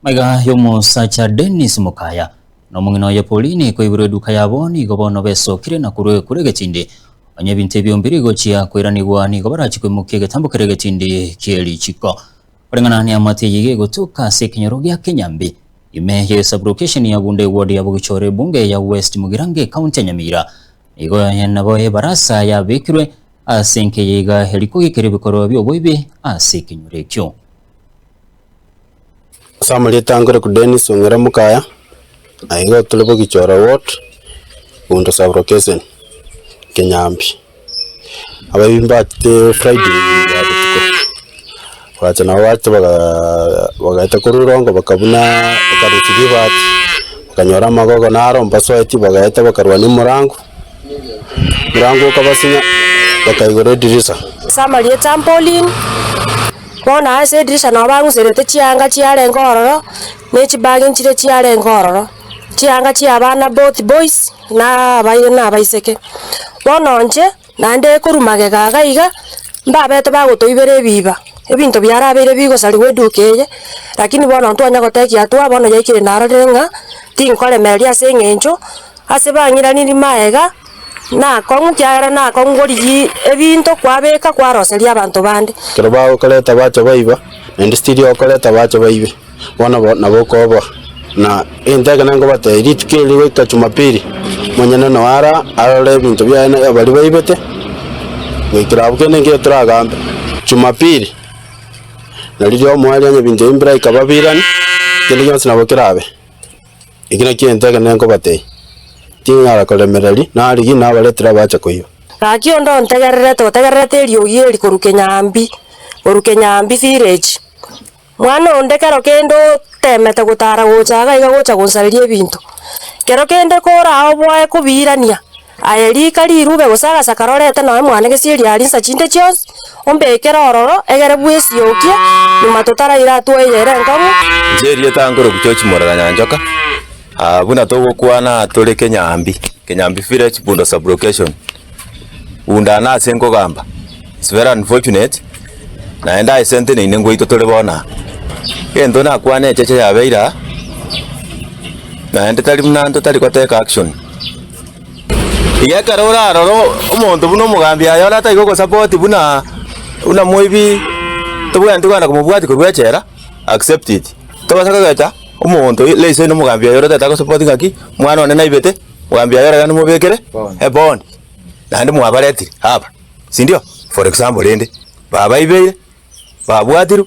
Maiga y'omosacha Dennis Mokaya na omong'ina oye Pauline koiborwa eduka yabo nigo bono besokire na korwa ekura egetindi. Onye ebinto ebio mbiri gochia koiranigwa nigo barachi koimokia egetambo keria egetindi kie richiko. Koreng'ana neamate eye iga egotoka ase ekenyoro gia Kenyambi ime ye sub-location ya Bunda eward ya Bogichore ebunge ya West Mugirango ekaunti ya Nyamira. Nigo nabo ebarasa yabekirwe ase enka eye iga eri kogikera ebikorwa bi'oboibi ase ekenyoro ekio. Ase amarieta angoreku Dennis Ong'era Mokaya, na igo tore Bogichora Ward, Bondo Sub-location, Kenyambi. Abaibi mbachete Friday ya botuko, bagacha nabo bachete bagaa bagaeta korwa erongo bakabuna bakarusia ribati, bakanyora amagogo naro mbasoeti bagaeta bakarwania omorango, omorango okabasinya, bakaigora edirisa. Ase amarieta a Pauline, bono ase edirisha nabo bang'userete chianga chiarenge ororo, ne chibagi nchire chiarenge ororo, chianga chia abana both boys na abaire na abaiseke. Bono inche, naende korwa magega iga iga, mbabete bagotoibera ebiba, ebinto biarabeire bigosarigwa eduka eye, lakini bono ntwanya gotekia hatua bono yaikire narorire ng'a tinkoremereria ase eng'encho, ase bang'iraniri magega, Nakong'u, ekiagera nakong'u korigia ebinto kwabeka kwaroseria abanto bande. Ekero bagokoreta bacha baiba, naende still okoreta bacha baibe, bono bo nabo okoboa. Na egento ekio nkobatebia, rituko eri goika jumapili, omonyene noo ara arore ebinto biaye na baria baibete, goikera abwo kende nkeiyo toragambe. Jumapili, nario riria omoerio onye ebinto ebi mbiraika babirane, kende gionsi nabo kerabe. Eki nakio egento ekenene nkobatebia, Tinyara koremereria, narigie nabaretire abache koiba. Gaki onde ontegererete, otegererete eriogi eri korwa Kenyambi, korwa Kenyambi village. Mwana onde kero kende otemete gotara gocha iga iga gocha gonsareria ebinto, kero kende koraoboe kobiirania, aye rika rirube gose agasakara orete nonya mwane gesieri aria insa chinde chionsi, ombekere ororo egere bwesiokie, nyuma totaraira hatua eye ere enkong'u. Inche erieta nkorokwa George Morara Nyanchoka, buna togokwana tore Kenyambi, Kenyambi village, Bunda sub location. Bunda nase nkogamba, it's very unfortunate, naende ase nteneine ngoitwa tore bono aa. Egento nakwane echeche yabeire aa, naende tari buna ntotari gotake action. Iga ekero orarore omonto buna omogambi aye ore atari gogosapoti buna buna moibi, tobwenereti kogenda komobwatia korwa echela, accept it. Tobasa kogecha omonto let's say na omogambi oye ore otagete agosapoti ng'aki, omwana one naibete, omogambi aye oragende omobekere ebond, naende mwabaretire aba, sindio? For example rende, babaibeire, babwatirwe,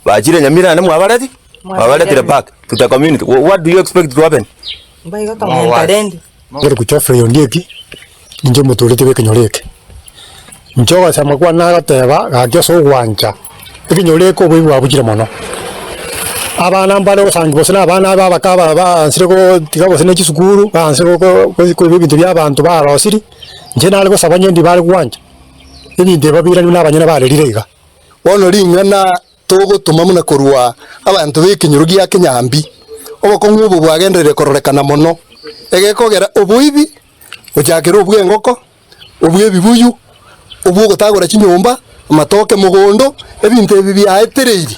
bachire Nyamira naende mwabaretire, mwabaretire back to the community, what do you expect to happen? Ngere Geoffrey Ondieki, ninche omotooreti bw'ekenyoro eke. Inche ogosema kwane nagoteba gaki ase ogwancha, ekenyoro eke oboibi bwabuchire mono. Abana mbare gosangi gose na abana aba abake aba baansire gotiga gose ne chisukuru, baansire go- go koiba ebinto bia abanto barosiri, inche nare gosaba onye ndi bare gwancha, ebinto ebi babiranwe na abanyene barerire iga. Bono ring'ana togotoma buna korwa abanto b'ekenyoro gia Kenyambi, obokong'u obo bwagenderire kororekana mono, egekogera oboibi, gochakera obw'engoko, obw'ebibuyu, obw'ogotagora chinyomba, amatoke mogondo, ebinto ebi biaetereiri.